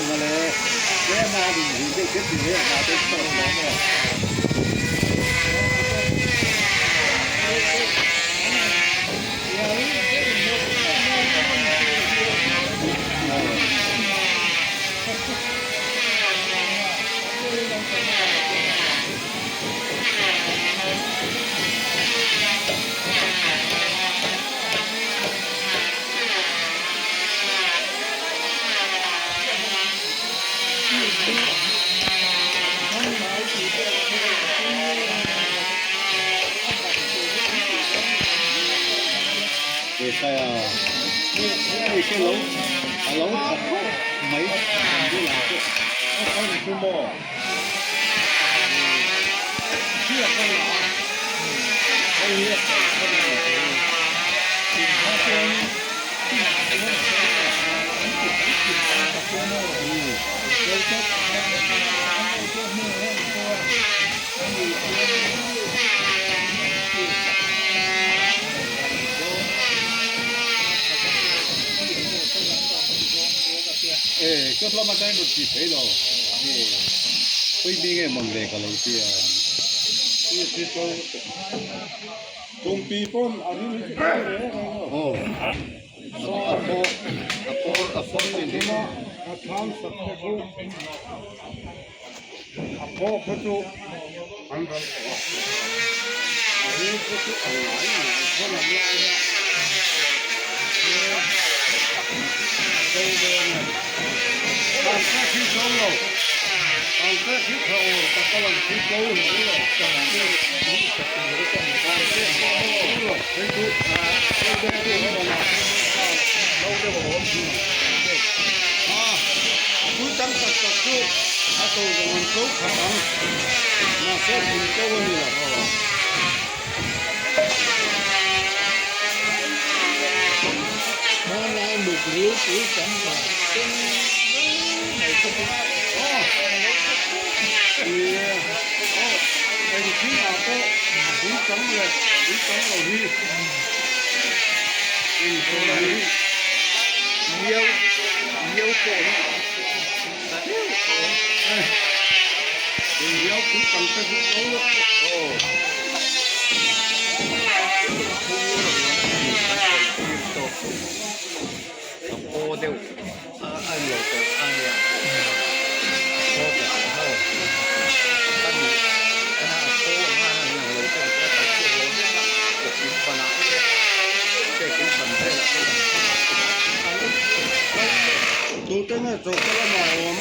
mawle. Tlem a han inzui deuh hret tih mai a hna te chu a awm lo maw? Hei te lo a lo tha khawp mai kan bulah pawh. E chawt lam atangin rawn tih phei lo pawi mi nge mawn ve ka lo tia. Tumpi pawn a ring hi chu ka hre reng reng lo. Aw a pawh a pawr a fawm ni hi. A thlam sak te chu a pawh kha chu an ral tawh a. A ring kha chu a ngai ngai khaw lam lai a. A to dawn e. Ang kha khi to lo. Ang kha khi tha aw tak a lang khi to lo lo. Pui tam tak tak chu a to zawng an to khat ang mahse thing to a ni lo. Hmanlai muk ril pui tam vang sen mai kha chu. Engthingah pawh pui tam leh pui tam lo hi inhawh hi Miau miau pawh hi tha deuh a awm. Miau pui tam te chu to Aw. A paw deuh a a lo tawh a nia a paw ta tawh maw ka duh ena a paw ang a han lang lo te ka kal chhuak lo vek a kawkin banah te chekin ban velah te kan Tute nge choka lamah a awm?